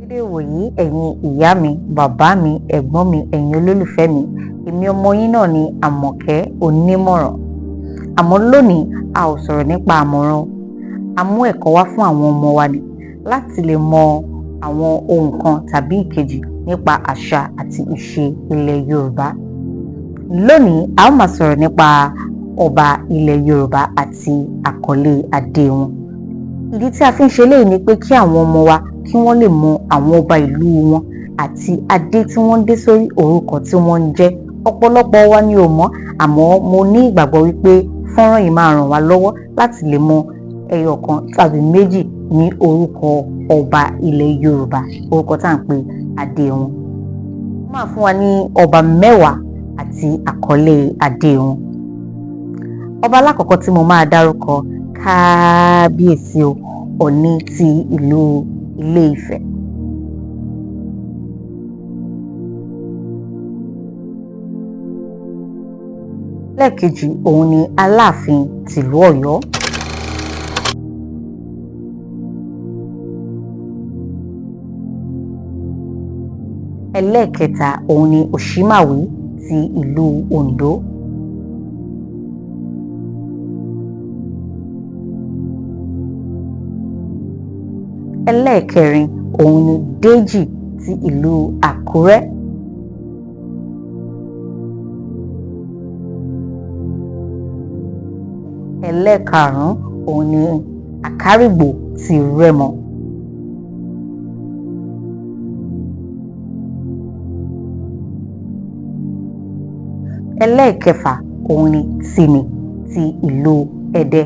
Dédé ìwòyí, ẹ̀yin ìyá mi, bàbá mi, ẹ̀gbọ́n mi, ẹ̀yin olólùfẹ́ mi. Èmi ọmọ yín náà ni Àmọ̀kẹ́ Onímọ̀ràn. Àmọ́ lónìí, a ò sọ̀rọ̀ nípa àmọ̀ràn. A mú ẹ̀kọ́ wá fún àwọn ọmọ wa ni láti lè mọ àwọn ohun kan tàbí ìkejì nípa àṣà àti ìṣe ilẹ̀ Yorùbá. Lónìí, a ó máa sọ̀rọ̀ nípa ọba ilẹ̀ Yorùbá àti àkọlé adé wọn. Ìdí tí a fi ń ṣe eléyìí ni pé kí àwọn ọmọ wa kí wọ́n lè mọ àwọn ọba ìlú wọn àti adé tí wọ́n ń dé sórí, orúkọ tí wọ́n ń jẹ́. Ọ̀pọ̀lọpọ̀ wa ni ò mọ̀, àmọ́ mo ní ìgbàgbọ́ wípé fọ́nrán yìí máa ràn wá lọ́wọ́ láti lè mọ ẹyọ kan tàbí méjì ní orúkọ ọba ilẹ̀ Yorùbá, orúkọ tá à ń pè adé wọn. Wọ́n máa fún wa ní ọba 10 àti àkọlé adé wọn. Ọba alákọ̀ọ́kọ́ tí mo máa dárúkọ, Kábíyèsí o, Ọ̀ọ̀ni ti ìlú Ilé-Ifẹ̀. Lẹ́ẹ̀kejì, òun ni Aláàfin tìlú Ọ̀yọ́. Ẹlẹ́ẹ̀kẹta, òun ni Òṣímàwí ti ìlú Oǹdó. Ẹlẹ́ẹ̀kẹrin, òun ni Déjì ti ìlú Àkúrẹ́. Ẹlẹ́ẹ̀karùn-ún, òun ni Àkárìgbò ti Rẹ́mọ. Ẹlẹ́ẹ̀kẹfà, òun ni Tìmì ti ìlú Ẹdẹ.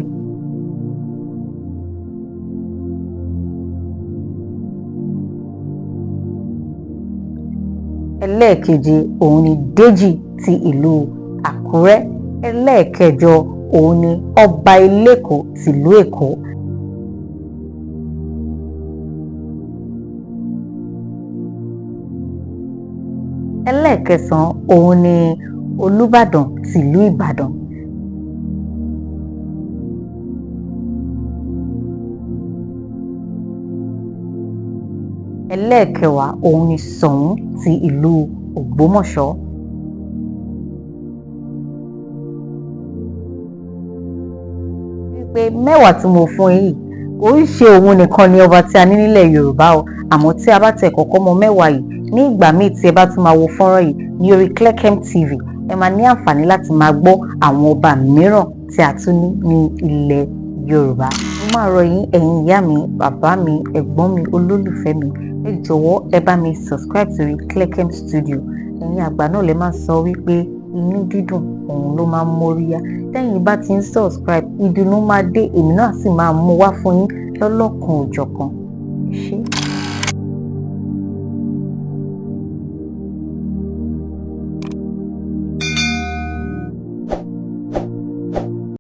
Ẹlẹ́ẹ̀keje, òun ni Déjì ti ìlú Àkúrẹ́. Ẹlẹ́ẹ̀kẹjọ, òun ni Ọba Elékòó tìlú Èkó. Ẹlẹ́ẹ̀kẹsàn-án, òun ni Olúbàdàn tìlú Ìbàdàn. Ẹlẹ́ẹ̀kẹwàá, òun ni Ṣọ̀ún ti ìlú Ògbómọ̀ṣọ́. Wípé 10 tí mo fún yìí, kò ń ṣe òun nìkan ni ọba tí a ní nílẹ̀ Yorùbá o. Àmọ́ tí a bá tẹ̀ kọ́kọ́ mọ 10 yìí, ní ìgbà míì tí ẹ bá tún máa wo fọ́nrán yìí ní orí Clearchem TV, ẹ máa ní àǹfààní láti máa gbọ́ àwọn ọba mìíràn tí a tún ní ní ilẹ̀ Yorùbá. Mo máa rọ̀ yín, ẹ̀yin ìyá mi, bàbá mi, ẹ̀gbọ́n mi, olólùfẹ́ mi, ẹ jọ̀wọ́, ẹ bá mi subscribe sórí Clearchem Studio. Ẹ̀yin àgbà náà lè máa sọ wípé inú dídùn òun ló máa ń móríyá. Tẹ́yin bá ti ń subscribe, ìdùnnú máa dé, èmi náà sì máa mú wá fún yín lọ́lọ́kan òjọ̀kan. Ẹ ṣé.